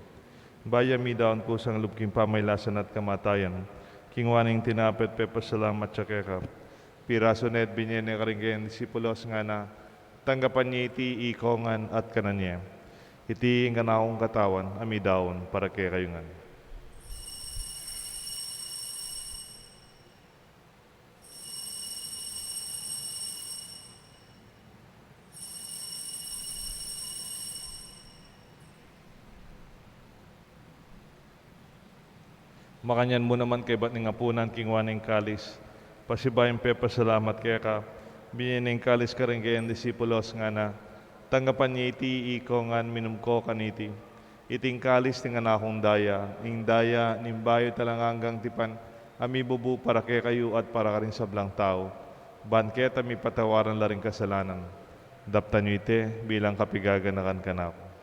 Bayu midaun kusang lub king pamailasan at kamatayan, kinua ne ing tinape at pepasalamat ya keka, pirasu ne at binie ne karing keyang disipulos, ngana: Tanggapan ye iti ikongan at kanan ye. Iti ing kanakung katawan a midaun para kekayu ngan. Makanyan mu naman, kaybat ning apunan, kinua ne ing kalis, pasibayu ing pepasalamat keka, binie ne ing kalis karing keyang disipulos, ngana: Tanggapan ye iti ikongan, minum ko kaniti. Iti ing kalis ning kanakung daya, ing daya ning bayu at alang anggang tipan, a mibubu para kekayu at para karing sablang tau, ban keta mipatawaran la ring kasalanan. Daptan yu iti bilang kapigaganakan kanaku.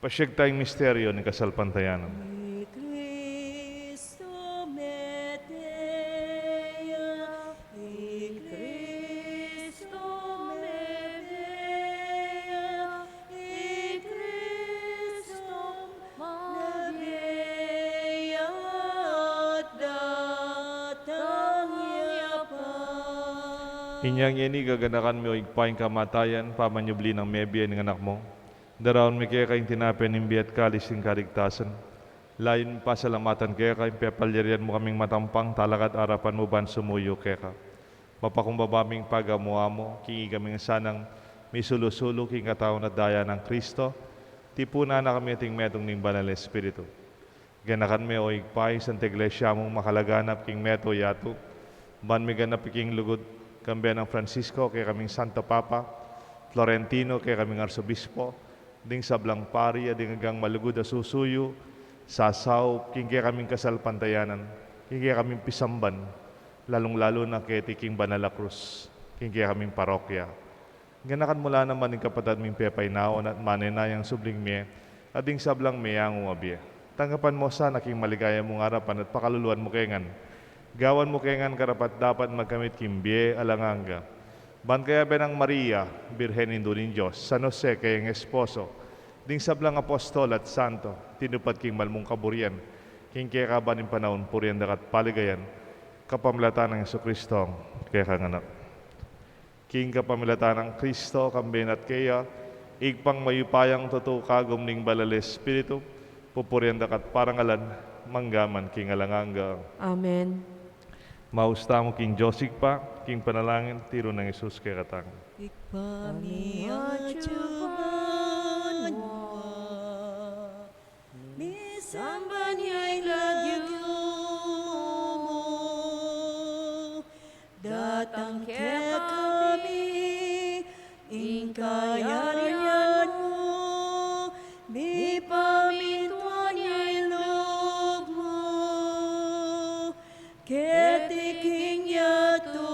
Pasiag taya ing misteryu ning kasalpantayanan. I Kristo mete ya, i Kristo mete ya, i Kristo mete ya, datang ya pa. Inyang ngeni gaganakan mi, o Ibpa, ing kamatayan, pamanyubli nang mebie ning Anak mu. Daraun mi keka ing tinape ning bie at kalis ning kaligtasan. Layun mi pasalamatan keka ing pepalyarian mu kaming matampang talakad arapan mu ban sumuyu keka. Mapakumbaba ming pagamu-amu king ikaming sanang misulu-sulu king katawan at daya nang Kristo, tipunan na kami ating metung ning Banal Espiritu. Ganakan me, o Ibpa, ing Santa Iglesia mung makalaganap king meto yatu, ban miganap king lugud, kambe nang Francisco, kekaming Santo Papa, Florentino, kekaming arsobispo, ding sablang pari, at ding anggang malugud a susuyu, sasaup king kekaming kasalpantayanan, king kekaming pisamban, lalung-lalu na keti king banal a krus, king kekaming parokya. Ganakan mu la naman ding kapatad ming pepainawa at manenayang subling mie, at ding sablang meyangu a bie. Tanggapan mu sana king maligaya mung arapan at pakaluluan mu ke ngan. Gawan mu ke ngan karapat-dapat magkamit king bie alang angga. Ban kayabe nang Maria, Birhen Indu ning Dios, San Jose kayang esposo, ding sablang apostol at santo, tinupad king mal mung kaburian, king kekaban ning panaun purian da ka at paligayan, kapamilatan nang Jesucristo, kekang Anak. King kapamilatan nang Kristo, kambe na at keya, Ibpang mayupayang tutu, kagum ning Banal a Espiritu, pupurian da ka at parangalan, mangga man king alang angga. Amen. Maus tamu king Dios Ibpa, king panalangin, tiru nang Jesus kekatang. Ibpa mi atsu ka banua, misamban ya ing lagyu mu, datang kekami ing kayarian mu, mipamintuan ya ing lub mu, keti king yatu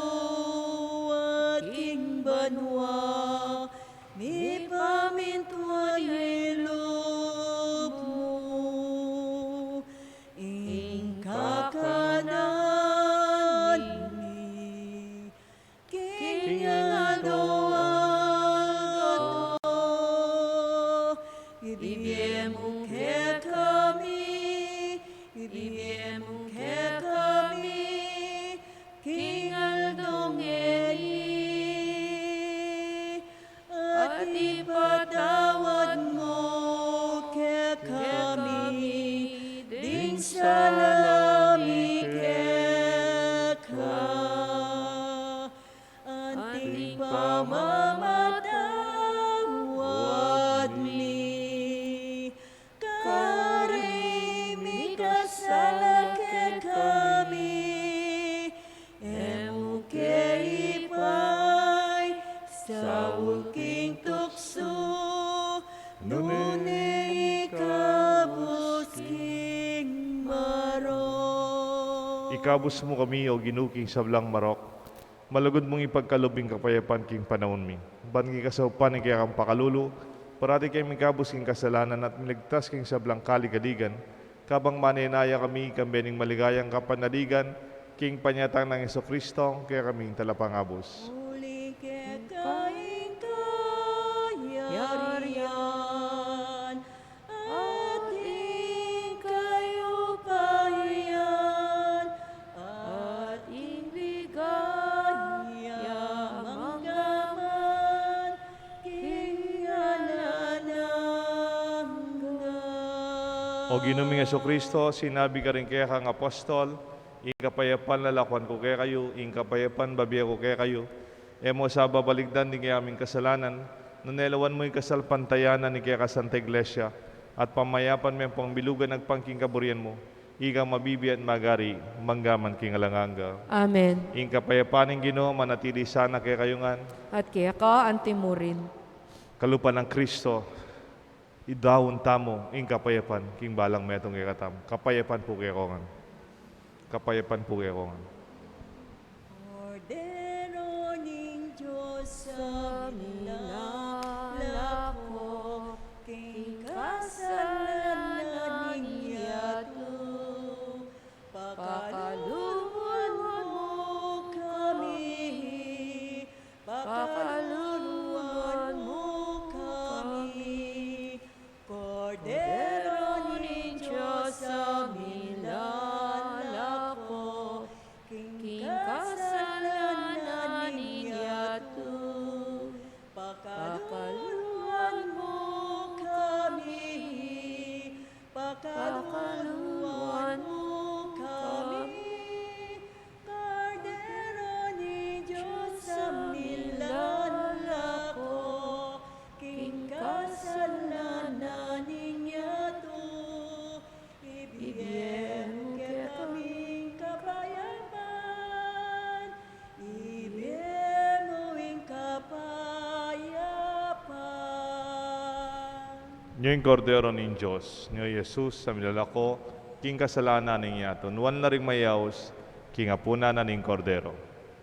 at king banua, mipamintuan ya ing lub mu. Ing kakanan mi king aldo-aldo, ibie mu kekami, ibie mu kekami king aldo ngeni, at ipatawad mu kekami ding sala mi keka, anti ing pamamatawad mi karing mikasala kekami, e mu ke ipaisaul king tuksu, nune ikabus king marok. Ikabus mu kami, O Ginu, king sablang marok, malugud mung ipagkalub ing kapayapan king panaun mi. Ban king kasaupan ning kekang pakalulu, parati keng mikabus king kasalanan at miligtas king sablang kaligaligan, kabang manenaya kami kambe ning maligayang kapanaligan, king panyatang nang Jesucristo, kekaming Talapangabus. Uli keka ing kayarian, at ing kayupayan, at ing ligaya manggaman king alang angga. O Ginu ming Jesucristo, sinabi karing kekang apostol, ing kapayapan lalakuan ku kekayu, ing kapayapan bibie ku kekayu. E mu sa babaligdan ding kekaming kasalanan, nune lawan mu ing kasalpantayanan ning kekang Santa Iglesia, at pamayapan me ampong bilugan agpang king kaburian mu, ikang mabibie at magari, manggaman king alang angga. Amen. Ing kapayapan ning Ginu manatili sana kekayu ngan. At keka antimurin. Kalupa nang Kristo, idaun tamu ing kapayapan king balang metung kekatamu. Kapayapan pu keko ngan. Kapayapan pu keko ngan. Kordero ning Dios a milalako king kasalanan ning yatu, pakalulwan mu kami, pakalulwan mu kami, Kordero ning Dios a milalako king kasalanan ning yatu. Nyo ing Kordero ning Dios, nyo i Jesus a milalako king kasalanan ning yatu. Nuan la ring mayaus king apunan na ning Kordero.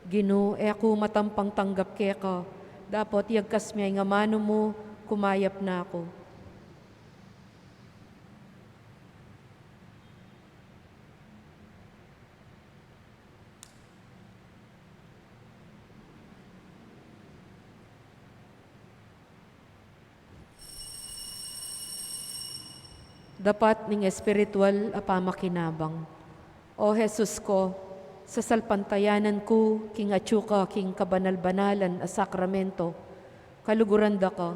Ginu, e ku matampang tanggap keka, dapot iyagkas me ing amanu mu, kumayap na ku. Dapat ning espiritual a pamakinabang. O Jesus ko, sasalpantayanan ku king atyu ka king kabanal-banalan a sakramento, kaluguran da ka,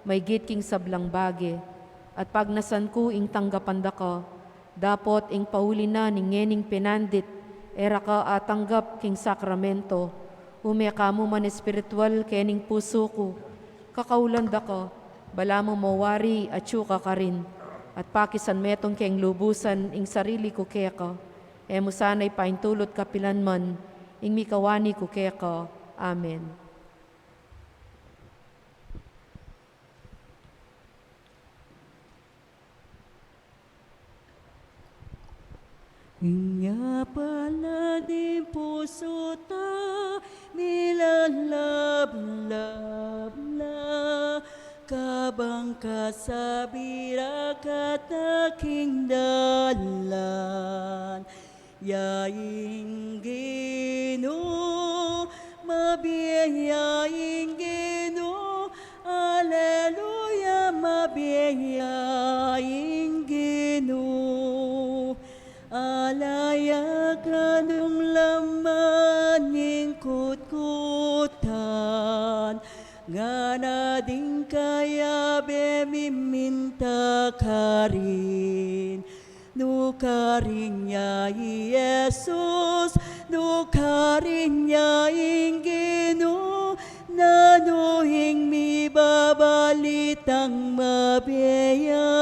maygit king sablang bage, at pagnasan ku ing tanggapan da ka, dapot ing pauli na ning ngening pinandit, e ra ka atanggap king sakramento, ume ka mu man espiritual kening pusu ku, kakaulan da ka, balamu mawari atyu ka karin, at pakisan metung keng lubusan ing sarili ku keka, e mu sana ipaintulut kapilan man ing mikawani ku keka. Amen. Inya pala ding pusu ta, milalablab la, kabang kasabi ra kata king dalan. Ya ing Ginu, mabie ya ing Ginu, aleluya, mabie ya ing Ginu. Ala ya kanung laman ning kutkutan, ngana ding kayabe miminta karin. Nu karin ya i Jesus, nu karin ya ing Ginu, nanu ing mibabalitang mabie ya.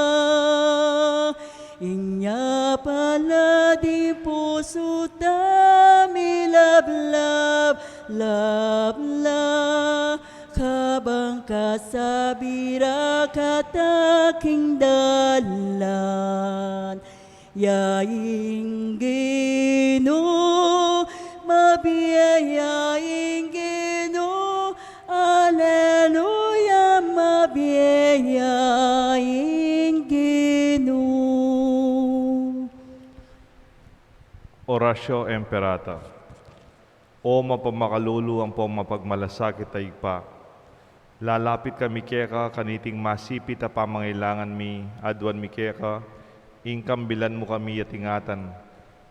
Inya pala ding pusu ta, milablab, lab la, kabang kasabi ra kata king dalan. Ya ing Ginu, mabie ya ing Ginu, aleluya, mabie ya ing Ginu. Oratio Imperata. O mapamakalulu ampong mapagmalasakit a Ibpa, lalapit kami keka kaniting masipit a pamangailangan mi, aduan mi keka ing kambilan mu kami at ingatan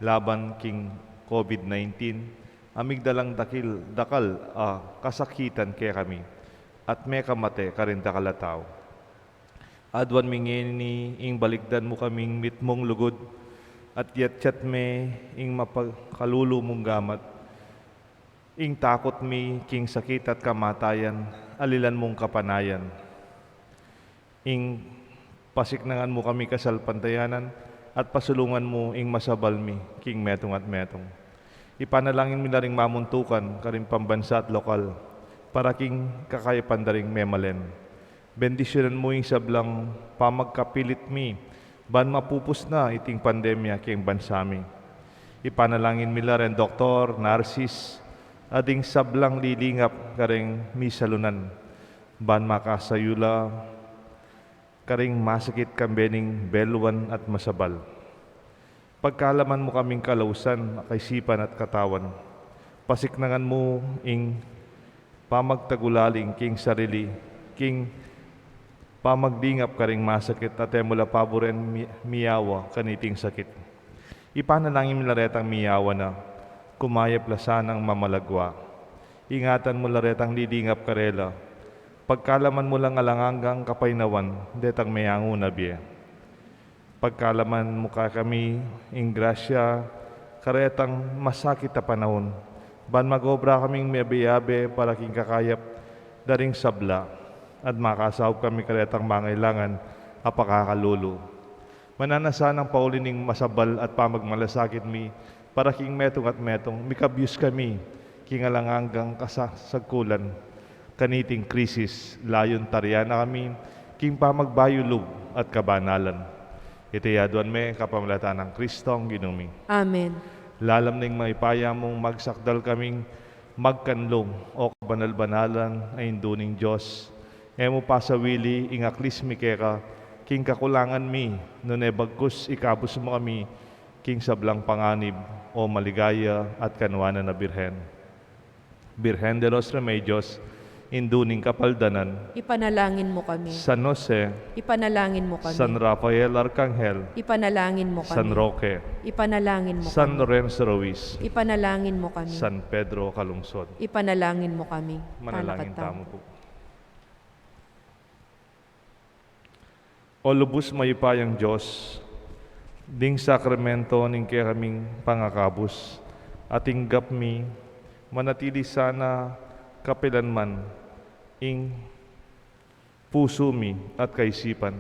laban king COVID nineteen, a migdalang dakil, dakal a kasakitan kekami, at mekamate karing dakal a tau. Aduan mi ngeni ing balikdan mu kaming mitmung lugud, at yatyat me ing mapakalulu mung gamat. Ing takut mi king sakit at kamatayan, alilan mung kapanayan. Ing pasiknangan mu kami kasalpantayanan, at pasulungan mu ing masabal mi king metung at metung. Ipanalangin mi la ring mamuntukan karing pambansa at lokal, para king kakayapan da ring memalen. Bendisyunan mu ing sablang pamagkapilit mi, ban mapupus na iting pandemya king bansa mi. Ipanalangin mi la reng doktor, narsis, at ding sablang lilingap kareng misalunan, ban makasayula karing masakit kambe ning beluan at masabal. Pagkalaman mu kaming kalausan, kaisipan at katawan. Pasiknangan mu ing pamagtagulaling king sarili, king pamaglingap karing masakit, at e mu la paburen mi-, miyawa kaniting sakit. Ipanalangin mi la retang miyawa na, kumayap la sanang mamalagwa. Ingatan mu la retang lilingap karela. Pagkalaman mu lang alang anggang kapaynawan detang meangu na bie. Pagkalaman mu kekami ing grasya karetang masakit a panaun, ban mag-obra kaming miyabe-yabe para king kakayap da ring sabla, at makasaup kami karetang mangailangan a pakakalulu. Mananu na sanang pauli ning masabal at pamagmalasakit mi, para king metung at metung, mikabyus kami king alang anggang kasasagkulan kaniting krisis, layun tarian na kami king pamagbayulug at kabanalan. Iti aduan mi kapamilatan nang Kristong Ginu mi. Amen. Lalam ning mayupaya mung magsakdal kaming magkanlung, o kabanal-banalan a Indu ning Dios, e mu pasawili ing aklis mi keka king kakulangan mi, nune bagkus ikabus mu kami king sablang panganib, o maligaya at kanwanan a Birhen. Birhen de los Remedios, Indu ning Kapaldanan. Ipanalangin mu kami. San Jose. Ipanalangin mu kami. San Rafael Arcangel. Ipanalangin mu kami. San Roque. Ipanalangin mu kami. San Lorenzo Ruiz. Ipanalangin mu kami. San Pedro Calungsod. Ipanalangin mu kami. Manalangin tamu pu. O lubus mayupayang Dios, ding sakramento ning kekaming pangakabus, ating gap mi, manatili sana kapilanman ing pusu mi at kaisipan.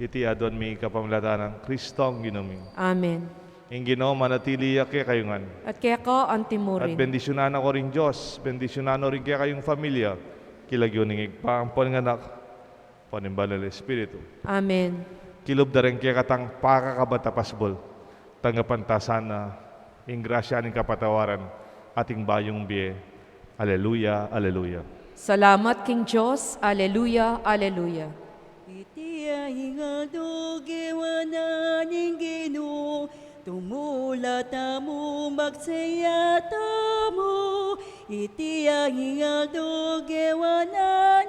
Iti aduan mi kapamilatan nang Kristong Ginu mi. Amen. Ing Ginu manatili ya kekayu ngan. At keka antimurin. At bendisyunan na ko ring Dios, bendisyunan no ring kekayung familia, king lagyu ning Ibpa, ampo ning Anak, ampo ning Banal a Espiritu. Amen. Kilub da ring kekatang pakakabat a pasbul, tanggapan ta sana ing grasya ning kapatawaran at ing bayung bie. Aleluya, aleluya. Salamat king Dios. Aleluya, aleluya. Iti ing aldo gewa na ning Ginu, tumula tamu, magsaya tamu. Iti ing aldo gewa na